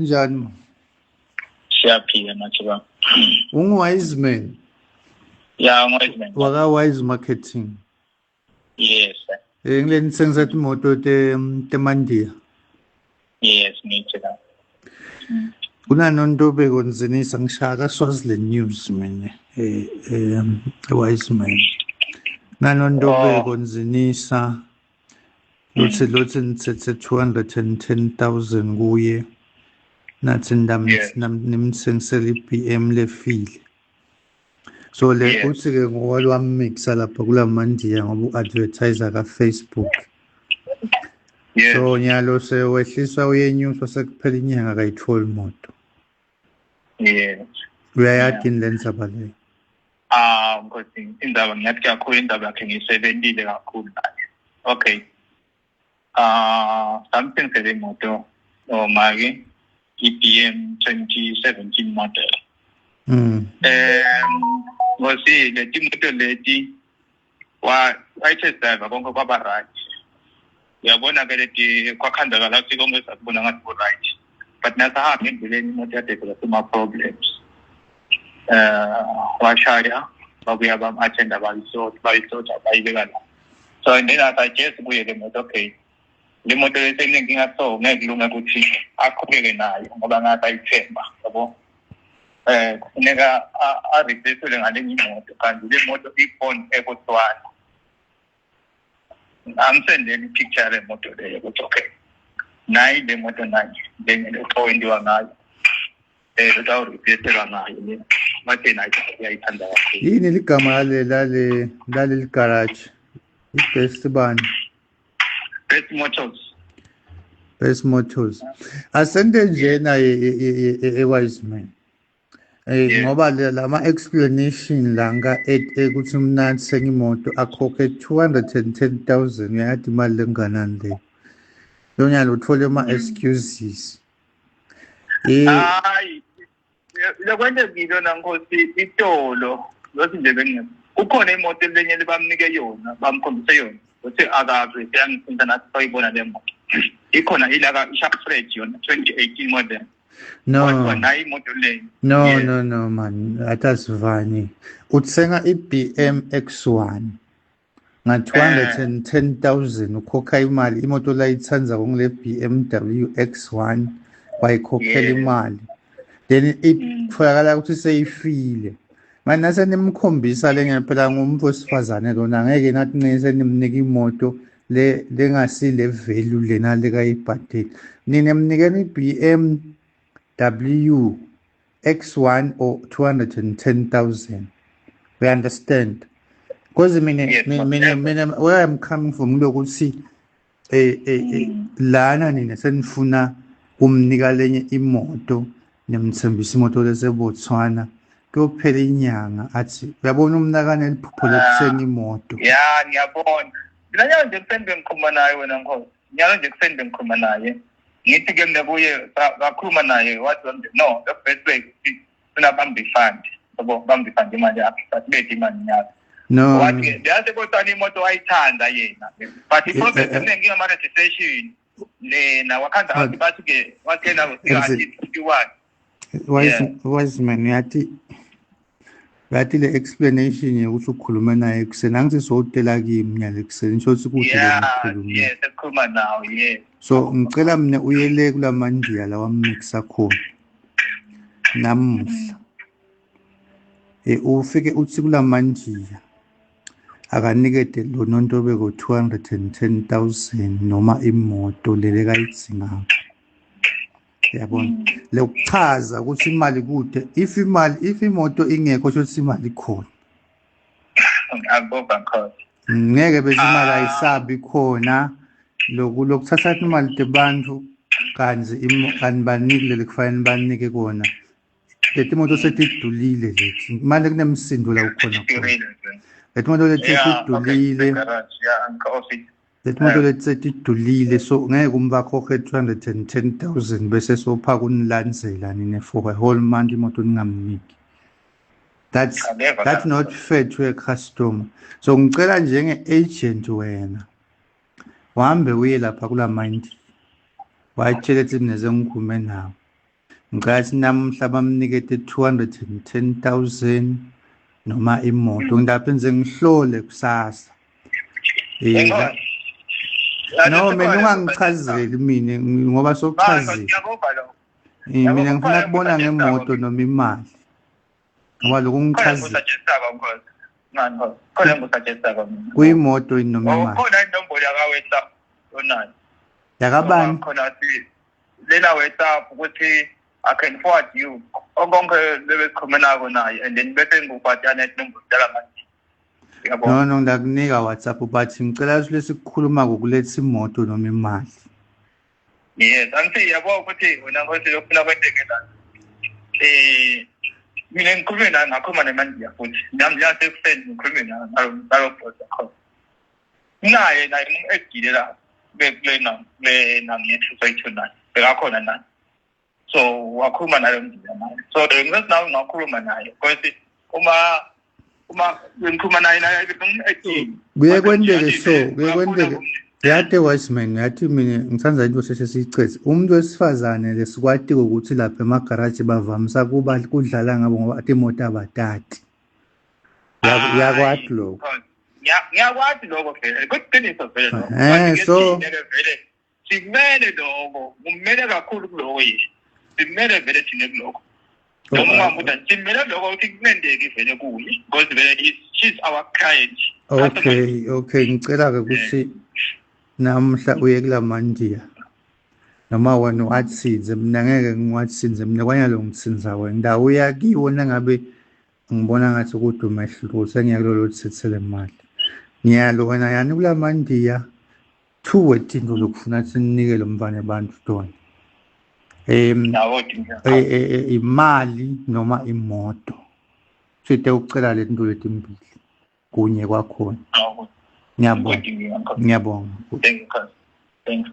Njani ma? Siyaphila manje baba. Ungu-wise man. Ya, ungu-wise man. Waka-wise marketing. Yes. Ngile nithengisa imoto temandiya. Yes, ngithi la. Kunanontobeko Nzinisa ngishaya ka-Swaziland News mina wise man. Nanontobeko Nzinisa lothi nithethe 210,000 kuye nathi nimthengisela i-BM lefile. So le uthi ke ngokwalwamixa lapha kulamandiya ngoba u-advertiser ka-Facebook. So nyalo sewehliswa uyenyuswa sekuphela inyanga akayitholi imoto. Yes. Uyayadi yini le ndzaba leyo? Ah, Nkosi, indaba ngiyathi kakhulu indaba yakhe ngiyisebentile kakhulu naye. Okay. Ah, samthengisele imoto make i-BM 2017 model. Nkosi, leti moto leti wa wayi-test driver konke kwaba right. Uyabona ke leti kwakhandakala ukuthi konke sakubona ngathi ku-right. But nasahamba endleleni imoto yadevelop ama-problems. Washaya babuya bam-attenda bayisota bayibeka la. So and then I suggest kuye le moto, okay, le moto lesenenkinga, so ngeke kulunge ukuthi aqhubeke nayo ngoba ngathi ayithemba yabo. Kufuneka a-replace ngalenye imoto, kanti le moto i-bond eBotswana. Amsendele i-picture yale moto leyo ukuthi okay, nayi le moto, nayi le owendiwa ngayo, utawureplacelwa ngayo le. Bathe nayo uyayithanda kakhulu. Yini ligama laleli garage? I-Best bani? Best Motors. Best Motors. Asente njena e-wise man. Ngoba lama explanation la nga ekuthi umnandi senye imoto akhokhe 210,000, uyayazi imali lenganani le. Lonyalo uthole ama excuses. Hayi, lokwenzekile na Nkosi, itolo lothi nje bengekho, kukhona imoto elenye lebamnike yona, bamkhombise yona uthi akaze siyangithinta nathi sayibona le moto ikhona ilaka i-Shark Fred yona 2018 model. No. Kodwa nayo imoto le. No, no, no man, atasivani. Uthenga i-BM X1 nga 210,000, ukhokha imali imoto la itsandza ngule BMW X1, wayikhokhela imali, then itholakala ukuthi seyifile. Manje nase nimkhombisa le, phela ngumuntu wesifazane lona, angeke nathi nise nimnika imoto le lengasile value lena lekayibhadeli. Nina mnikeni i-BMW X1 or 210,000, we understand, because mina mina where I'm coming from kulokuthi lana nina senifuna kumnika lenye imoto, nimthembisa imoto leseBotswana, kuyophela inyanga athi uyabona umnakane liphupho lokuthenga imoto. Ya, ngiyabona mina. Nyalo nje kuseni bengikhuluma naye wena Nkosi, nyalo nje kuseni bengikhuluma naye, ngithi ke mina kuye ngakhuluma naye wathi no, the best way ukuthi funa bambe ifund yabo, bambe ifund imali yakhe, but bethe imali nyalo. No. Wathi yazi kodwa imoto wayithanda yena, but i-problem eningi ngama-registration lena wakhanda bathi ke wathi na 21. Wise man, uyathi le explanation yokuthi ukhulume naye ekuseni, angithi sowutela kimi nyalo ekuseni, nisho ukuthi kude le. Yes, ekukhuluma nawe, yes. So ngicela mina uyele kulamandiya lawa mixa khona namuhla, ufike uthi kulamandiya akanikete lo Nontobeko 210,000 noma imoto lele kayidzingayo, yabona, lokuchaza ukuthi imali kude, if imali, if imoto ingekho, sho ukuthi imali ikhona. Akubonga Nkosi. Ngeke bese imali ayisabi khona loku lokuthatha imali tebantu kanzi kanibaniki leli kufanele nibanike kona. Leti moto setidulile leti, manje kunemsindo la ukhona khona. Leti moto leti setidulile. Leti moto leti setidulile, so ngeke umbakhokhe 210,000 bese sopha kunilandzela nine for a whole month imoto ningamniki. That's not fair to a customer. So ngicela njenge-agent wena uhambe uye lapha kula mind, wayitshela ethi mina sengikhulume nawe. Ngicela namuhla bamnikete 210,000 noma imoto. Ngidaphinze ngihlole kusasa. No, mina ungangichazeli mina ngoba sokuchazile. Mina ngifuna kubona ngemoto noma imali. Ngoba lokhu ngichazile. Khona ngikusuggesta mina. Kuyimoto yini noma imali? Khona inombolo yaka WhatsApp onayo. Yakabani? Khona si lena WhatsApp ukuthi I can forward you konke lebesikhuluma nako naye and then bese ngikubhadana inombolo dala manje. No no ndakunika WhatsApp but ngicela lesikukhuluma ngokuletha imoto noma imali. Yes, angithi yabo ukuthi wena nkosi lokufuna kwenteke la. Mina ngikhulume naye ngakhuluma nemandiya futhi nami ngiyasekuseni ngikhulume nalo boss khona. Naye egile la kulena nami yethu naye bekakhona naye. So wakhuluma nalo mndiya naye. So ngithi nawe ngakhuluma naye because uma ngikhuluma naye egile. Kuye kwenteke so kuye kwenteke yade Wiseman yathi mina ngithanda into seshe siyicethe umuntu wesifazane lesikwati ukuthi lapha emagaraji bavamisa kuba kudlala ngabo ngoba athi imoto abatati. Uyakwati lokho. Ngiyakwazi lokho vele. Kuqiniso vele lokho. So vele simele lokho, kumele kakhulu kuloko yini. Simele vele thina kuloko. Noma ungamuda simele lokho ukuthi kunendeki vele kuye because vele she's our client. Okay, ngicela ke ukuthi namhla uye kulamandiya noma wena uwatsinze mina ngeke ngiwatsinze mina kwanyalo ngitsinza wena ndawo uyakiwo nangabe ngibona ngathi kude umehluko sengiyakulolo lithethele imali ngiyalo wena yani kulamandiya two wetinto lokufuna sinike lo mfana abantu tona imali noma imoto sithe ucela letinto letimbili kunye kwakhona. Ngiyabonga. Thank you.